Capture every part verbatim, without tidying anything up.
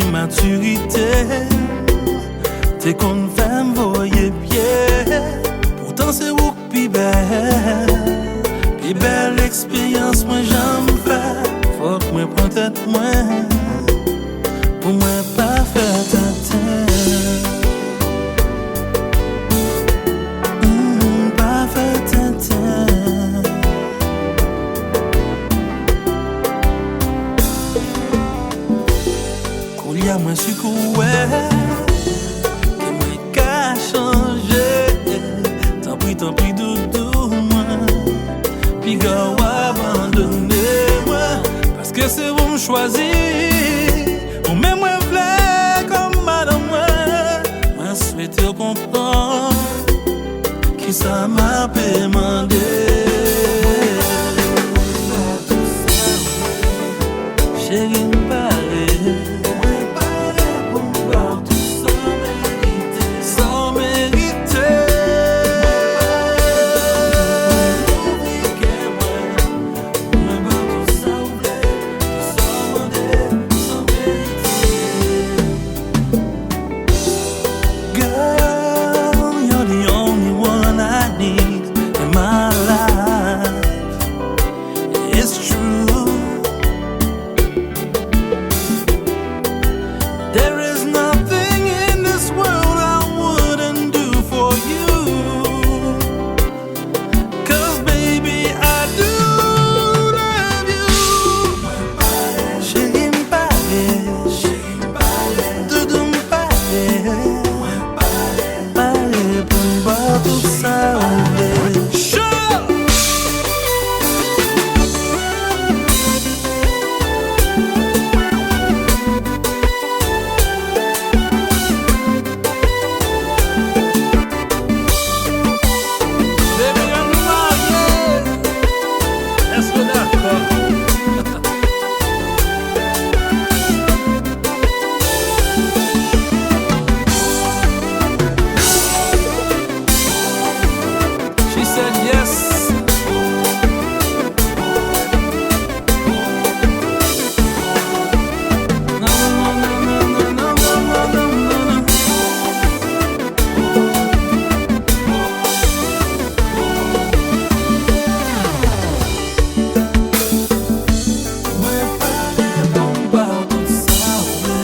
Matirite te konn fè m voye pye. Poutan se ou k pi bèl. Pi bèl eksperyans mwen janm fè. Fòk mwen pran tèt mwen pou mwen pa fè tenten. Mm, pa fè tenten. Koulye a mwen si ke w wè ke mwen ka chanje. Tanpri, tanpri, doudou mwen, piga w abandone mwen. Paske se ou m chwazi, ou menm mwen vle kòm madanm mwen. Mwen swete w konprann kisa m ape mande. Cheri, m pare. Mwen pare pou m ba w tout sa w merite. Sa w merite. Mwen pare pou m ouvri kè mwen. Mwen ba w tout sa w vle, tout sa w mande, sa w merite. Girl, you're the only one I need in my life. It's true. There is nothing in this world I wouldn't do for you. 'Cause baby, I do love you. Cheri, m pare. Doudou, m pare. Pare pou m ba w tout sa w vle. Baby, ann nou marye. Èske w dakò? She said yes. Mwen pare pou m ba w tout sa w vle.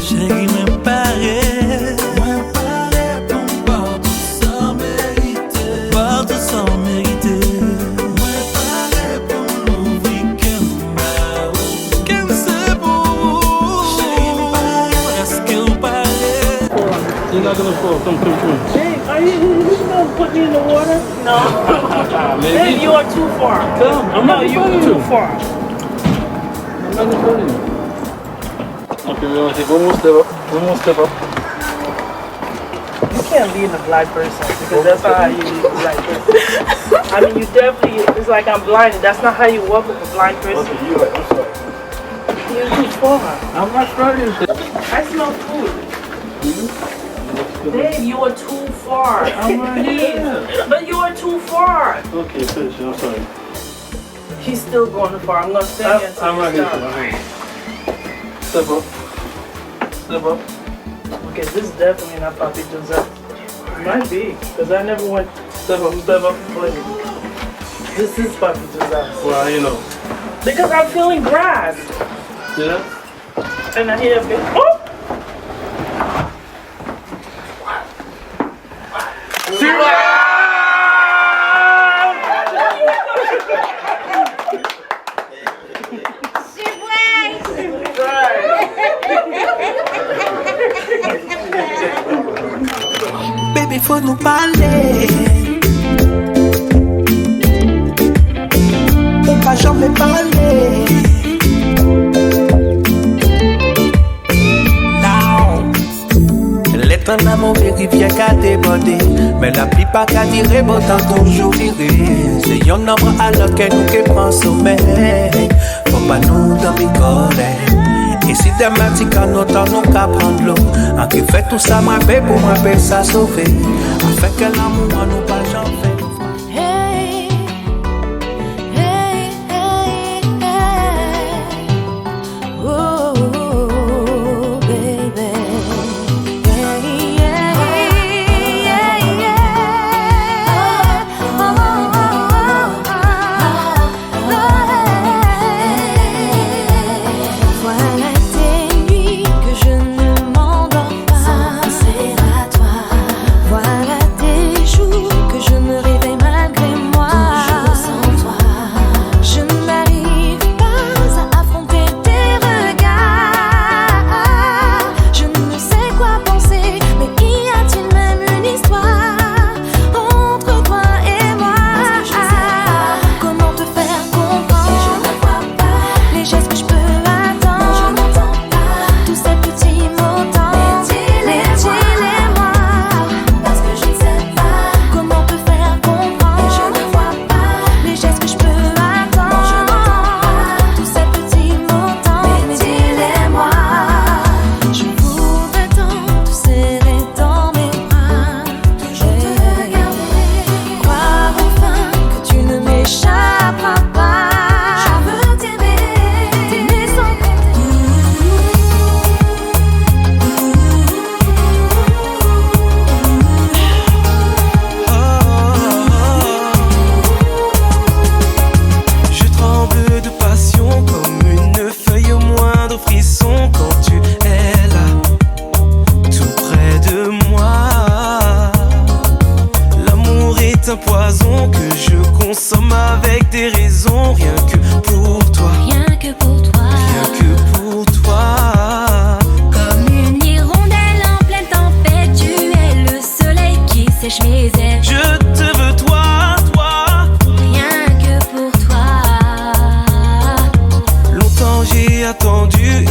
Cheri, mwen pare. Mwen pare pou m ba w tout sa w merite. Ba w tout sa w merite. Mwen pare pou m louvri kè m ba ou. Kè m se pou ou. Cheri, m pare. Èske w pare? You not gonna fall. Come, come, come. Babe, are you, you gonna put me in the water? No. Maybe. Babe, you are too far. Come, I'm not. No, you are too far. I'm not recording. Okay, we want to go one more step up. One more step up. You can't be in a blind person because that's not how you lead a blind person. I mean, you definitely, it's like I'm blinded. That's not how you walk with a blind person. Okay, you're right. I'm sorry. You're too far. I'm not flirting. I smell food. Hmm? Babe, you are too far. I'm right here. But you are too far. Okay, finish it. I'm sorry. He's still going far. I'm gonna stand here until you stop. I'm right here. Step up. Step up. Okay, this is definitely not Papi Joseph. It might be, 'cause I never went. Step up, step up. But this is Papi Joseph. Well, you know. Because I'm feeling grass. Yeah? And I hear a big, oh! Baby, fò nou pale. Ou pa janm pale. Now. Lè tan nan move, rivyè ka debòde, men lapli pa ka dire, bon tan toujou vire. Se yonn nan bra a lòt ke nou ke pran somèy. Fò pa nou dòmi kòlè. E si demen ti kanot an nou ka pran dlo, an ki fè tou sa mwen fè pou mwen fè sa sove. Afin ke lanmou an nou pa janm fè nou fwa. Hey, hey, hey, hey. Oh, oh, oh, oh.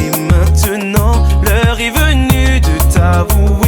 Et maintenant, l'heure est venue de t'avouer